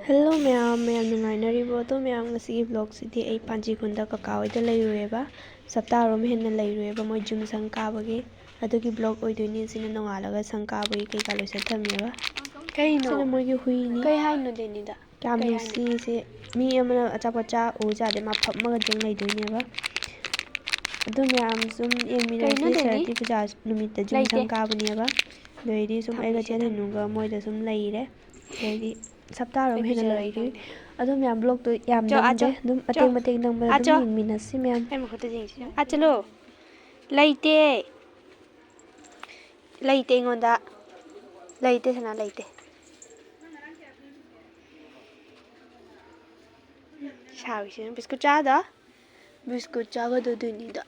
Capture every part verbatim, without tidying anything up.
Hello ꯃꯌꯥꯝ, ꯃꯌꯥꯝ ꯅꯨꯡꯉꯥꯏꯅꯔꯤꯕꯣ? ꯑꯗꯣ ꯃꯌꯥꯝ, ꯉꯁꯤꯒꯤ ꯕ꯭ꯂꯣꯒꯁꯤꯗꯤ ꯑꯩ ꯄꯥꯟꯖꯤ ꯈꯨꯟꯗ ꯀꯀꯥ ꯍꯣꯏꯗ ꯂꯩꯔꯨꯔꯦꯕ꯫ ꯁꯞꯇꯥꯔꯣꯝ ꯍꯦꯟꯅ ꯂꯩꯔꯨꯔꯦꯕ ꯃꯣꯏ ꯖꯤꯝ ꯁꯪ ꯀꯥꯕꯒꯤ꯫ ꯑꯗꯨꯒꯤ ꯕ꯭ꯂꯣꯒ ꯑꯣꯏꯗꯣꯏꯅꯤ꯫ ꯁꯤꯅ ꯅꯣꯡꯉꯥꯜꯂꯒ ꯁꯪ ꯀꯥꯕꯒꯤ ꯀꯩꯀꯥ ꯂꯣꯏꯁꯤꯜ ꯊꯝꯃꯦꯕ꯫ ꯀꯩꯅꯣ? ꯁꯤꯅ ꯃꯣꯏꯒꯤ ꯍꯨꯏꯅꯤ꯫ ꯀꯩ ꯍꯥꯏꯅꯣ ꯗꯦꯅꯤꯗ? ꯀꯌꯥꯝ ꯀꯩ ꯍꯥꯏꯅꯣ? ꯅꯨꯡꯁꯤ ꯁꯤ꯫ ꯃꯤ ꯑꯃꯅ ꯑꯆꯥꯄꯣꯠ ꯆꯥ ꯎ ꯌꯥꯗꯦ, ꯃꯥ ꯐꯝꯃꯒ ꯑꯗꯨꯝ ꯂꯩꯗꯣꯏꯅꯦꯕ꯫ ꯑꯗꯨ ꯃꯌꯥꯝ ꯁꯨꯝ ꯌꯦꯡꯃꯤꯟꯅꯁꯤ꯫ ꯀꯩꯅꯣ ꯗꯦꯅꯤ? ꯁꯔꯗꯤ ꯄꯨꯖꯥ ꯅꯨꯃꯤꯠꯇ ꯖꯤꯝ ꯂꯩꯇꯦ꯫ ꯁꯪ ꯀꯥꯕꯅꯦꯕ꯫ ꯑꯗꯩꯗꯤ ꯁꯨꯝ ꯑꯩꯒ ꯊꯝꯃꯤꯁꯦ ꯆꯦ ꯊꯝꯃꯤ꯫ ꯊꯣꯏꯅꯨꯒ ꯃꯣꯏꯗ ꯁꯨꯝ ꯂꯩꯔꯦ꯫ ꯑꯗꯩꯗꯤ ꯁꯞꯇꯥꯔꯣꯝ ꯍꯦꯟꯅ ꯂꯩꯔꯤ꯫ ꯑꯗꯣ ꯃꯌꯥꯝ ꯕ꯭ꯂꯣꯛꯇꯣ ꯌꯥꯝ ꯆꯣ, ꯑꯥ, ꯅꯝꯗꯦ꯫ ꯆꯣ, ꯑꯗꯨꯝ ꯆꯣ꯫ ꯑꯇꯦꯟ ꯃꯇꯦꯛ ꯅꯝꯕꯗ ꯑꯥ, ꯑꯗꯨꯝ ꯆꯣ꯫ ꯌꯦꯡꯃꯤꯟꯅꯁꯤ ꯃꯌꯥꯝ꯫ ꯑꯩ ꯃꯈꯨꯠꯇ ꯌꯦꯡꯁꯤ꯫ ꯑꯥ, ꯆꯠꯂꯣ꯫ ꯂꯩꯇꯦ꯫ ꯂꯩꯇꯦ ꯑꯩꯉꯣꯟꯗ꯫ ꯂꯩꯇꯦ ꯁꯅꯥ, ꯂꯩꯇꯦ꯫ ꯁꯥꯎꯔꯤꯁꯤꯅ ꯕꯤꯁꯀꯨꯠ ꯆꯥꯗꯣ꯫ ꯕꯤꯁꯀꯨꯠ ꯆꯥꯒꯗꯣꯏꯅꯤꯗ꯫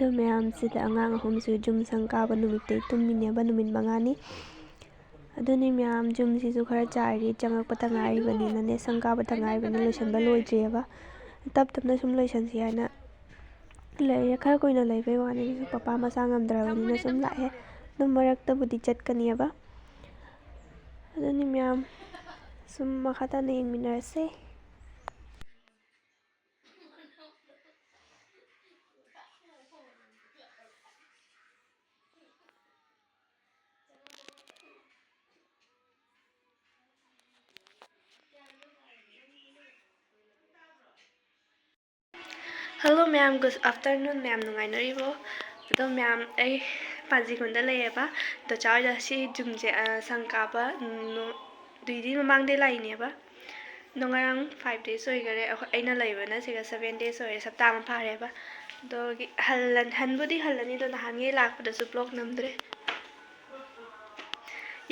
ꯑꯗꯣ ꯃꯌꯥꯝꯁꯤꯗ ꯑꯉꯥꯡ ꯑꯍꯨꯝꯁꯨ ꯖꯨꯝ ꯁꯪ ꯀꯥꯕ ꯅꯨꯃꯤꯠꯇꯩ ꯇꯨꯝꯃꯤꯅꯦꯕ, ꯅꯨꯃꯤꯠ ꯃꯉꯥꯅꯤ꯫ ꯑꯗꯨꯅꯤ ꯃꯌꯥꯝ, ꯖꯨꯝꯁꯤꯁꯨ ꯈꯔ ꯆꯥꯏꯔꯤ, ꯆꯪꯉꯛꯄꯇ ꯉꯥꯏꯔꯤꯕꯅꯤꯅꯅꯦ, ꯁꯪ ꯀꯥꯕꯇ ꯉꯥꯏꯔꯤꯕꯅꯤ, ꯂꯣꯏꯁꯟꯕ ꯂꯣꯏꯗ꯭ꯔꯤꯑꯕ꯫ ꯇꯞ ꯇꯞꯅ ꯁꯨꯝ ꯂꯣꯏꯁꯟꯁꯤ ꯍꯥꯏꯅ ꯂꯩꯔꯦ꯫ ꯈꯔ ꯀꯨꯏꯅ ꯂꯩꯕꯩ ꯋꯥꯅꯤ, ꯑꯗꯨꯁꯨ ꯄꯄꯥ ꯃꯁꯥ ꯉꯝꯗ꯭ꯔꯕꯅꯤꯅ ꯁꯨꯝ ꯂꯥꯛꯑꯦ꯫ ꯑꯗꯨꯝ ꯃꯔꯛꯇꯕꯨꯗꯤ ꯆꯠꯀꯅꯤꯕ꯫ ꯑꯗꯨꯅꯤ ꯃꯌꯥꯝ, ꯁꯨꯝ ꯃꯈꯥ ꯇꯥꯅ ꯌꯦꯡꯃꯤꯟꯅꯔꯁꯦ꯫ Hello ꯃꯌꯥꯝ, good afternoon ꯃꯌꯥꯝ, ꯅꯨꯡꯉꯥꯏꯅꯔꯤꯕꯣ? ꯑꯗꯣ ꯃꯌꯥꯝ, ꯑꯩ ꯄꯥꯟꯖꯤꯈꯣꯟꯗ ꯂꯩꯌꯦꯕ꯫ ꯗꯣꯆꯥ ꯍꯣꯏꯗ ꯁꯤ ꯖꯨꯝꯁꯦ, ꯑ, ꯁꯪ ꯀꯥꯕ, ꯎꯝ, ꯅꯣ-, ꯑꯗꯨꯏꯗꯤ ꯃꯃꯥꯡꯗꯩ ꯂꯥꯛꯏꯅꯦꯕ꯫ ꯑꯗꯣ ꯉꯔꯥꯡ five days ꯑꯣꯏꯈꯔꯦ꯫ ꯑꯩꯈꯣꯏ, ꯑꯩꯅ ꯂꯩꯕꯅ ꯁꯤꯒ seven days ꯑꯣꯏꯔꯦ, ꯍꯞꯇꯥ ꯑꯃ ꯐꯥꯔꯦꯕ꯫ ꯑꯗꯨꯒꯤ ꯍꯜꯂꯟ-, ꯍꯟꯕꯨꯗꯤ ꯍꯜꯂꯅꯤ, ꯑꯗꯣ ꯅꯍꯥꯟꯒꯩ ꯂꯥꯛꯄꯗꯁꯨ vlog ꯅꯝꯗ꯭ꯔꯦ꯫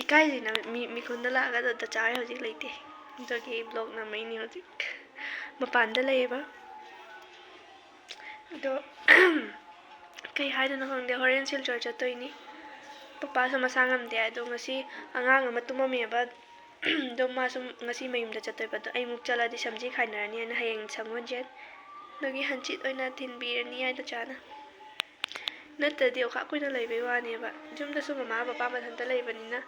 ꯏꯀꯥꯏꯖꯩꯅ ꯃꯤ, ꯃꯤꯈꯨꯟꯗ ꯂꯥꯛꯑꯒ ꯗꯣꯆꯥ ꯍꯣꯏ ꯍꯧꯖꯤꯛ ꯂꯩꯇꯦ꯫ ꯑꯗꯨꯒꯤ vlog ꯅꯝꯃꯛꯏꯅꯤ ꯍꯧꯖꯤꯛ꯫ ꯃꯄꯥꯟꯗ ꯂꯩꯌꯦꯕ꯫ ꯑꯗꯣ ꯀꯩ ꯍꯥꯏꯗꯣꯏꯅꯣ ꯈꯪꯗꯦ, ꯍꯣꯔꯦꯟ ꯁꯤꯜꯆꯔ ꯆꯠꯇꯣꯏꯅꯤ꯫ ꯄꯄꯥꯁꯨ ꯃꯁꯥ ꯉꯝꯗꯦ, ꯑꯗꯣ ꯉꯁꯤ ꯑꯉꯥꯡ ꯑꯃ ꯇꯨꯝꯃꯝꯃꯦꯕ, ꯑꯗꯣ ꯃꯥꯁꯨ ꯉꯁꯤ ꯃꯌꯨꯝꯗ ꯆꯠꯇꯣꯏꯕ, ꯑꯗꯣ ꯑꯩꯃꯨꯛ ꯆꯠꯂꯗꯤ ꯁꯝꯖꯤ ꯈꯥꯏꯅꯔꯅꯤ ꯍꯥꯏꯅ ꯍꯌꯦꯡ ꯁꯪꯉꯣꯟꯁꯦ꯫ ꯑꯗꯨꯒꯤ ꯍꯟꯆꯤꯠ ꯑꯣꯏꯅ ꯊꯤꯟꯕꯤꯔꯅꯤ ꯍꯥꯏ ꯗꯣꯆꯥꯅ꯫ ꯅꯠꯇ꯭ꯔꯗꯤ ꯑꯣꯈꯥꯛ ꯀꯨꯏꯅ ꯂꯩꯕꯩ ꯋꯥꯅꯦꯕ꯫ ꯌꯨꯝꯗꯁꯨ ꯃꯃꯥ ꯕꯕꯥ ꯃꯊꯟꯇ ꯂꯩꯕꯅꯤꯅ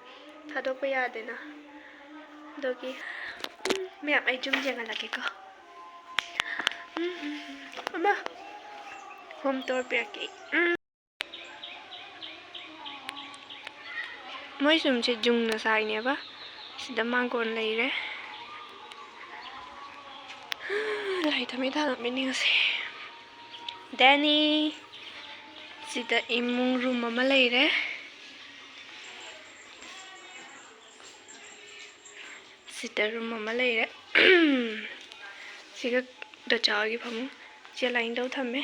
ꯊꯥꯗꯣꯛꯄ ꯌꯥꯗꯦꯅ꯫ ꯑꯗꯨꯒꯤ, ꯎꯝ, ꯃꯌꯥꯝ, ꯑꯩ ꯌꯨꯝ ꯌꯦꯡꯍꯜꯂꯛꯀꯦꯀꯣ꯫ ꯎꯝ, ꯎꯝ, ꯎꯝ꯫ ꯑꯃ, home tour ꯄꯤꯔꯛꯀꯦ ꯑꯩ꯫ ꯎꯝ꯫ ꯃꯣꯏ ꯁꯨꯝꯁꯦ ꯖꯨꯡꯅ ꯁꯥꯏꯅꯦꯕ꯫ ꯁꯤꯗ ꯃꯥꯡꯒꯣꯟ ꯂꯩꯔꯦ꯫ ꯂꯥꯏ ꯊꯝꯃꯤ ꯊꯥꯗꯣꯛꯃꯤꯅꯤ ꯉꯁꯤ꯫ ꯗꯦꯅꯤ꯫ ꯁꯤꯗ ꯏꯃꯨꯡ room ꯑꯃ ꯂꯩꯔꯦ꯫ ꯁꯤꯗ room ꯑꯃ ꯂꯩꯔꯦ꯫ ꯁꯤꯒ ꯗꯣꯆꯥ ꯍꯣꯏꯒꯤ ꯐꯃꯨꯡ꯫ ꯆꯦ ꯂꯥꯏꯅꯤꯡꯊꯧ ꯊꯝꯃꯦ꯫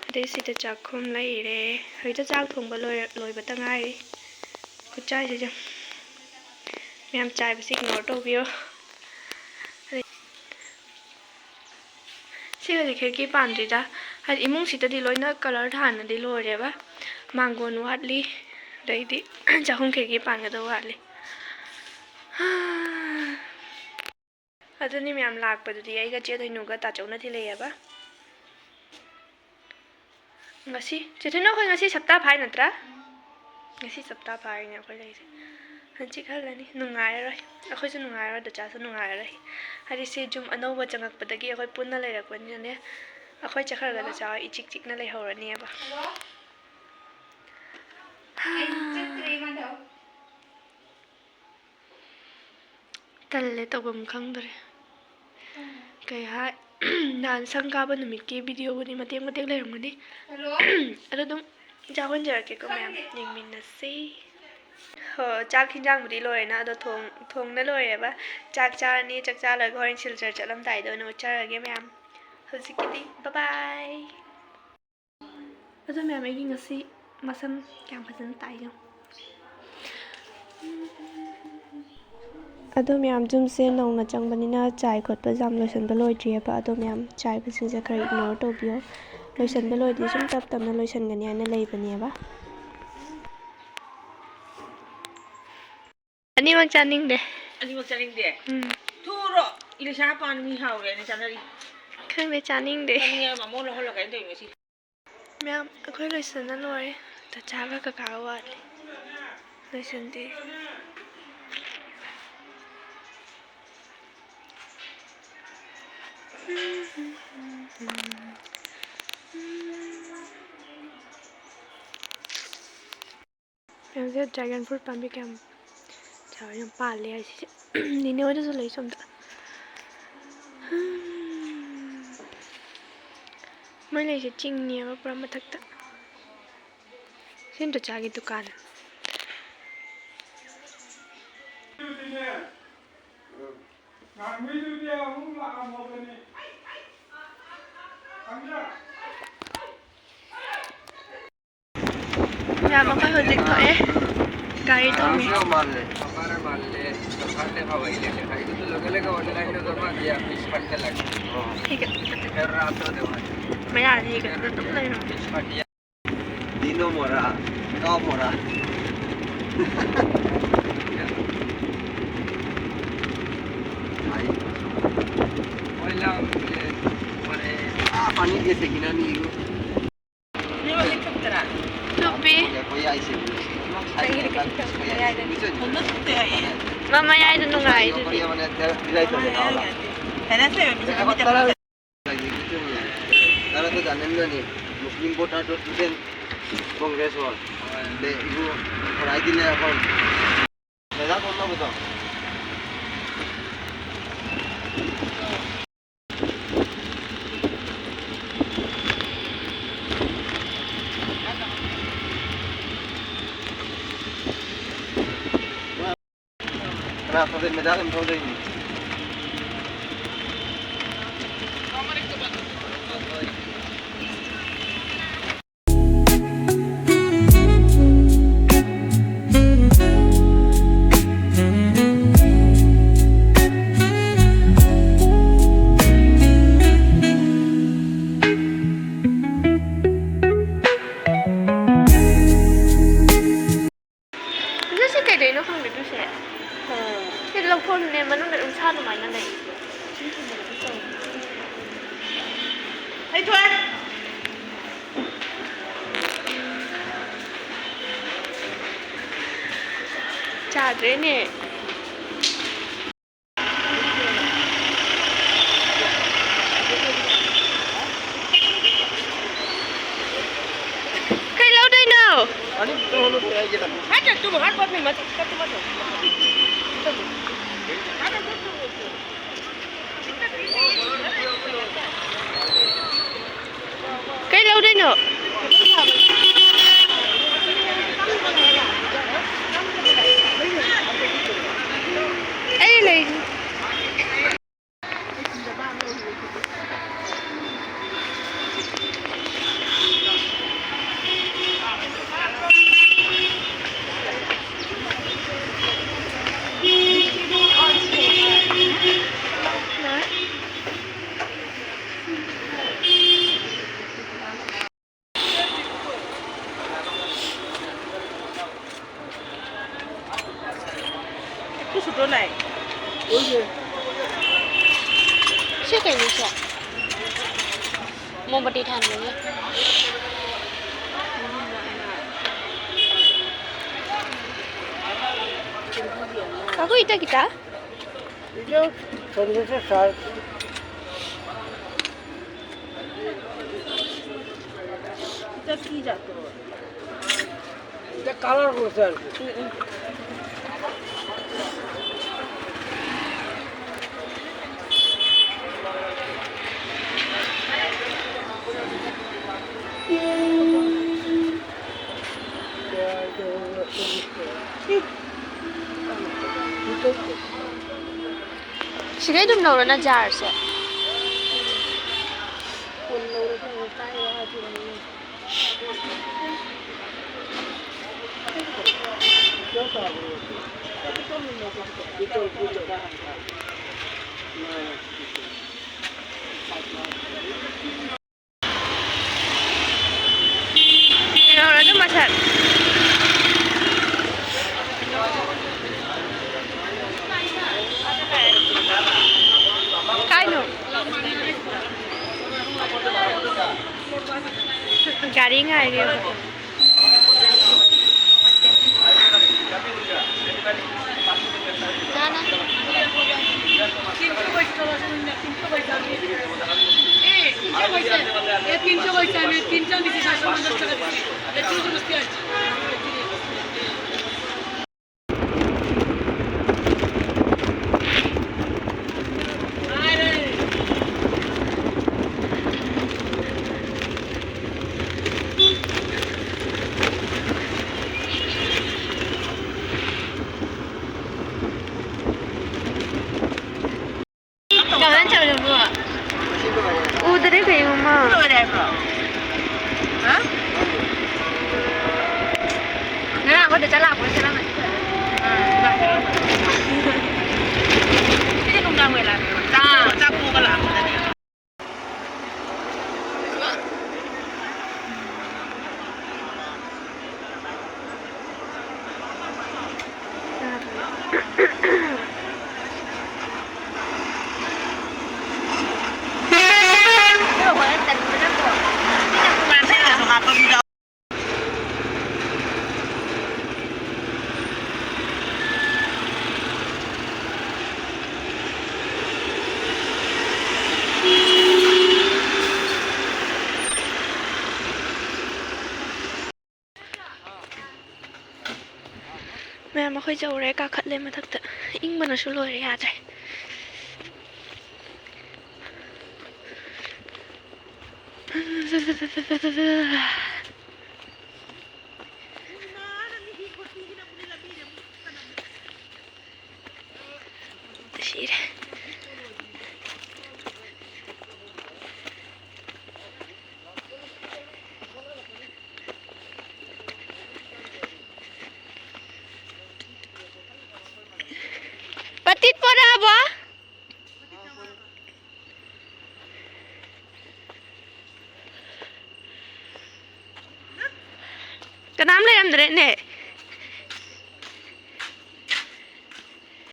ꯑꯗꯩ ꯁꯤꯗ ꯆꯥꯛꯈꯨꯝ ꯂꯩꯔꯦ꯫ ꯍꯧꯖꯤꯛꯇ ꯆꯥꯛ ꯊꯣꯡꯕ ꯂꯣꯏꯔ-, ꯂꯣꯏꯕꯇ ꯉꯥꯏꯔꯤ꯫ ꯈꯨꯠꯆꯥꯏꯁꯦ ꯌꯦꯡꯉꯨ꯫ ꯃꯌꯥꯝ ꯆꯥꯏꯕꯁꯦ ignore ꯇꯧꯕꯤꯌꯣ꯫ ꯑꯗꯩ ꯁꯤꯒꯗꯤ ꯈꯦꯔꯀꯤ ꯄꯥꯟꯗ꯭ꯔꯤꯗ꯫ ꯍꯥꯏꯗꯤ ꯏꯃꯨꯡꯁꯤꯗꯗꯤ ꯂꯣꯏꯅ colour ꯊꯥꯅꯗꯤ ꯂꯣꯏꯔꯦꯕ꯫ ꯃꯥꯡꯒꯣꯟ ꯋꯥꯠꯂꯤ, ꯑꯗꯩꯗꯤ ꯆꯥꯛꯈꯨꯝ ꯈꯦꯔꯀꯤ ꯄꯥꯟꯒꯗꯕ ꯋꯥꯠꯂꯤ꯫ ꯑꯗꯨꯅꯤ ꯃꯌꯥꯝ, ꯂꯥꯛꯄꯗꯨꯗꯤ ꯑꯩꯒ ꯆꯦ ꯊꯣꯏꯅꯨꯒ ꯇꯥꯆꯧꯅ ꯊꯤꯜꯂꯛꯑꯦꯕ꯫ ꯉꯁꯤ ꯆꯦ ꯊꯣꯏꯅꯨ, ꯑꯩꯈꯣꯏ ꯉꯁꯤ ꯁꯞꯇꯥ ꯐꯥꯏ ꯅꯠꯇ꯭ꯔꯥ? ꯉꯁꯤ ꯁꯞꯇꯥ ꯐꯥꯔꯤꯅꯦ ꯑꯩꯈꯣꯏ ꯂꯩꯔꯤꯁꯦ꯫ ꯍꯪꯆꯤꯠ ꯍꯜꯂꯅꯤ꯫ ꯅꯨꯡꯉꯥꯏꯔꯔꯣꯏ, ꯑꯩꯈꯣꯏꯁꯨ ꯅꯨꯡꯉꯥꯏꯔꯔꯣꯏ, ꯗꯆꯥꯁꯨ ꯅꯨꯡꯉꯥꯏꯔꯔꯣꯏ꯫ ꯍꯥꯏꯗꯤ ꯁꯤ ꯌꯨꯝ ꯑꯅꯧꯕ ꯆꯪꯉꯛꯄꯗꯒꯤ ꯑꯩꯈꯣꯏ ꯄꯨꯟꯅ ꯂꯩꯔꯛꯄꯅꯤꯅꯅꯦ, ꯑꯩꯈꯣꯏ ꯆꯠꯈ꯭ꯔꯒ ꯗꯆꯥ ꯍꯣꯏ ꯏꯆꯤꯛ ꯆꯤꯛꯅ ꯂꯩꯍꯧꯔꯅꯦꯕ꯫ ꯇꯜꯂꯦ, ꯇꯧꯐꯝ ꯈꯪꯗ꯭ꯔꯦ꯫ ꯀꯩ ꯍꯥꯏ, ꯅꯍꯥꯟ ꯁꯪ ꯀꯥꯕ ꯅꯨꯃꯤꯠꯀꯤ videoꯕꯨꯗꯤ ꯃꯇꯦꯛ ꯃꯇꯦꯛ ꯂꯩꯔꯝꯒꯅꯤ꯫ ꯑꯗꯣ ꯑꯗꯨꯝ ꯆꯥꯍꯟꯖꯔꯛꯀꯦꯀꯣ ꯃꯌꯥꯝ, ꯌꯦꯡꯃꯤꯟꯅꯁꯤ꯫ ꯍꯣ, ꯆꯥꯛ ꯍꯤꯟꯖꯥꯡꯕꯨꯗꯤ ꯂꯣꯏꯔꯦꯅ, ꯑꯗꯣ ꯊꯣꯡ-, ꯊꯣꯡꯅ ꯂꯣꯏꯔꯦꯕ꯫ ꯆꯥꯛ ꯆꯥꯔꯅꯤ, ꯆꯥꯛ ꯆꯥ ꯂꯣꯏꯔꯒ ꯍꯣꯔꯦꯟ ꯁꯤꯜꯆꯔ ꯆꯠꯂꯝꯗꯥꯏꯗ ꯑꯣꯏꯅ ꯎꯠꯆꯔꯒꯦ ꯃꯌꯥꯝ꯫ ꯍꯧꯖꯤꯛꯀꯤꯗꯤ bye bye꯫ ꯑꯗꯣ ꯃꯌꯥꯝ, ꯑꯩꯒꯤ ꯉꯁꯤ ꯃꯁꯝ ꯀꯌꯥꯝ ꯐꯖꯅ ꯇꯥꯏ ꯌꯦꯡꯉꯣ꯫ ꯑꯗꯣ ꯃꯌꯥꯝ, ꯌꯨꯝꯁꯦ ꯅꯧꯅ ꯆꯪꯕꯅꯤꯅ ꯆꯥꯏ ꯈꯣꯠꯄ ꯌꯥꯝ ꯂꯣꯏꯁꯟꯕ ꯂꯣꯏꯗ꯭ꯔꯤꯑꯕ꯫ ꯑꯗꯣ ꯃꯌꯥꯝ, ꯆꯥꯏꯕꯁꯤꯡꯁꯦ ꯈꯔ ignore ꯇꯧꯕꯤꯌꯣ꯫ ꯂꯣꯏꯁꯟꯕ ꯂꯣꯏꯗ꯭ꯔꯤ, ꯁꯨꯝ ꯇꯞ ꯇꯞꯅ ꯂꯣꯏꯁꯟꯒꯅꯤ ꯍꯥꯏꯅ ꯂꯩꯕꯅꯦꯕ꯫ ꯑꯅꯤꯃꯛ ꯆꯥꯅꯤꯡꯗꯦ꯫ ꯑꯅꯤꯃꯛ ꯆꯥꯅꯤꯡꯗꯦ? ꯎꯝ꯫ ꯊꯨꯔꯣ! ꯏꯂꯤꯁꯥ ꯄꯥꯟ ꯃꯤ ꯍꯥꯎꯔꯦꯅ ꯆꯥꯅꯔꯤ꯫ ꯈꯪꯗꯦ, ꯆꯥꯅꯤꯡꯗꯦ꯫ ꯆꯥꯅꯤꯡꯉꯦ, ꯃꯃꯣ ꯂꯧꯍꯜꯂꯒ ꯑꯩꯅ ꯇꯧꯔꯤ ꯉꯁꯤ꯫ ꯃꯌꯥꯝ, ꯑꯩꯈꯣꯏ ꯂꯣꯏꯁꯟꯅ ꯂꯣꯏꯔꯦ꯫ ꯆꯆꯥꯒ ꯀꯀꯥꯒ ꯋꯥꯠꯂꯤ꯫ ꯂꯣꯏꯁꯟꯗꯦ꯫ ꯃꯌꯥꯝꯁꯦ dragon fruit ꯄꯥꯝꯕꯤ ꯀꯌꯥꯝ ꯆꯥꯎꯔꯦ, ꯌꯥꯝ ꯄꯥꯜꯂꯦ ꯍꯥꯏꯁꯤꯁꯦ꯫ ꯅꯦꯅꯦ ꯍꯣꯏꯗꯁꯨ ꯂꯩ ꯁꯣꯝꯗ꯫ ꯃꯣꯏ ꯂꯩꯁꯦ ꯆꯤꯡꯅꯦꯕ ꯄꯨꯔꯥ ꯃꯊꯛꯇ꯫ ꯁꯤ ꯏꯟꯗꯣꯆꯥꯒꯤ ꯗꯨꯀꯥꯟ꯫ ꯉꯥꯡꯕꯩꯗꯨꯗꯤ ꯑꯃꯨꯛ ꯂꯥꯛꯑꯝꯃꯕꯅꯤ꯫ ꯈꯪꯕ꯭ꯔꯥ? ꯃꯌꯥꯝ, ꯑꯩꯈꯣꯏ ꯍꯧꯖꯤꯛ ꯊꯣꯛꯑꯦ꯫ ꯒꯥꯔꯤ ꯇꯣꯡꯉꯦ꯫ ꯃꯥꯜꯂꯦ꯫ ꯍꯥꯏꯒꯠꯂꯦ, ꯍꯥꯏꯒꯠꯂꯦ꯫ ꯍꯥꯏꯒꯠꯂꯦ꯫ ꯍꯦꯛ ꯃꯌꯥꯗ ꯍꯦꯛ ꯑꯗꯨꯝ ꯂꯩꯔꯝꯃꯦ꯫ ꯗꯤꯅꯣ ꯃꯣꯔꯥ, ꯀꯥꯎ ꯃꯣꯔꯥ꯫ ꯍꯣꯏ, ꯂꯥꯛꯑꯣ꯫ ꯑꯥ, ꯄꯥꯅꯤ ꯗꯦ ꯁꯦꯀꯤꯅꯥꯅꯤ꯫ ꯊꯨꯞꯄꯤ꯫ ꯃꯃꯌꯥꯏꯗ ꯅꯨꯡꯉꯥꯏꯗꯨꯗꯤ꯫ ꯈꯔ ꯈꯔ ꯖꯥꯅꯤꯝꯗꯅꯤ, ꯃꯨꯁꯂꯤꯝ ꯚꯣꯇꯔꯗꯣ ꯁ꯭ꯇꯨꯗꯦꯟ ꯀꯣꯡꯒ꯭ꯔꯦꯁ ꯍꯣꯏ꯫ ꯑꯗꯩ ꯏꯕꯨ ꯈꯣꯔꯥꯏꯒꯤ ꯂꯩꯔꯛꯐꯝ ꯃꯦꯗꯥꯝ ꯐꯝꯅꯕꯗꯣ꯫ ꯀꯅꯥ ꯊꯧꯗꯣꯏ? ꯃꯦꯗꯥꯝ ꯑꯗꯨꯝ ꯊꯧꯗꯣꯏꯅꯤ꯫ ꯑꯗꯨ ꯁꯤ ꯀꯩꯗꯩꯅꯣ ꯈꯪꯗꯦ, ꯑꯗꯨꯁꯦ꯫ ꯁꯤ ꯂꯧꯊꯣꯛꯑꯅꯦ, ꯃꯅꯨꯡꯗ ꯑꯗꯨꯝ ꯁꯥ ꯑꯗꯨꯃꯥꯏꯅ ꯂꯩ꯫ ꯑꯩ ꯊꯣꯛꯑꯦ꯫ ꯆꯥꯗ꯭ꯔꯦꯅꯦ꯫ ꯀꯩ ꯂꯧꯗꯣꯏꯅꯣ? ꯀꯩ ꯂꯧꯗꯣꯏꯅꯣ? ꯑꯩ ꯂꯩ꯫ ꯃꯣꯝꯕꯇꯤ ꯊꯥꯟꯕꯒꯤ꯫ ꯀꯥꯀꯨ, ꯏꯇ ꯈꯤꯇ? ꯏꯇ ꯁꯟꯗꯦꯁꯦ ꯁꯥꯔ꯫ ꯏꯇ ꯀꯤ ꯖꯥꯠꯇꯣ? এটা কালার করেছে আর কি। ꯁꯤꯗꯩ ꯑꯗꯨꯝ ꯂꯧꯔꯣ ꯅꯪ ꯖꯥꯔꯁꯦ꯫ ꯀꯩꯗꯧꯔꯒꯦ ꯃꯁꯛ? ꯀꯥꯏꯅꯣ? ꯒꯥꯔꯤ ꯉꯥꯏꯔꯤ꯫ ꯀꯃꯥꯏꯅ ꯇꯧꯔꯤꯅꯣ? ꯎꯗꯔꯦ ꯀꯩꯅꯣ ꯃꯥ꯫ ꯂꯣꯏꯔꯦ ꯍꯥꯏꯕ꯭ꯔꯣ? ꯍꯥ? ꯉꯔꯥꯡ ꯑꯩꯈꯣꯏꯗ ꯆꯥꯛ ꯂꯥꯛꯄꯗ ꯆꯠꯂꯝꯃꯅꯤ꯫ ꯑꯥ, ꯂꯥꯛꯑꯦ꯫ ꯁꯤꯗꯤ ꯅꯨꯡꯗꯥꯡ ꯋꯥꯏ ꯂꯥꯛꯑꯦ꯫ ꯆꯥꯛ, ꯆꯥꯛ ꯄꯨꯔꯒ ꯂꯥꯛꯑꯝꯕꯗꯅꯦ꯫ ꯃꯈꯣꯏ ꯌꯧꯔꯦ, ꯀꯥꯈꯠꯂꯦ ꯃꯊꯛꯇ꯫ ꯏꯪꯕꯅꯁꯨ ꯂꯣꯏꯔꯦ, ꯌꯥꯗ꯭ꯔꯦ꯫ ꯁꯤꯔꯦ꯫ ꯄꯇꯤꯠ ꯄꯣꯔꯛꯑꯕꯣ? ꯀꯅꯥꯝ ꯂꯩꯔꯝꯗ꯭ꯔꯦꯅꯦ꯫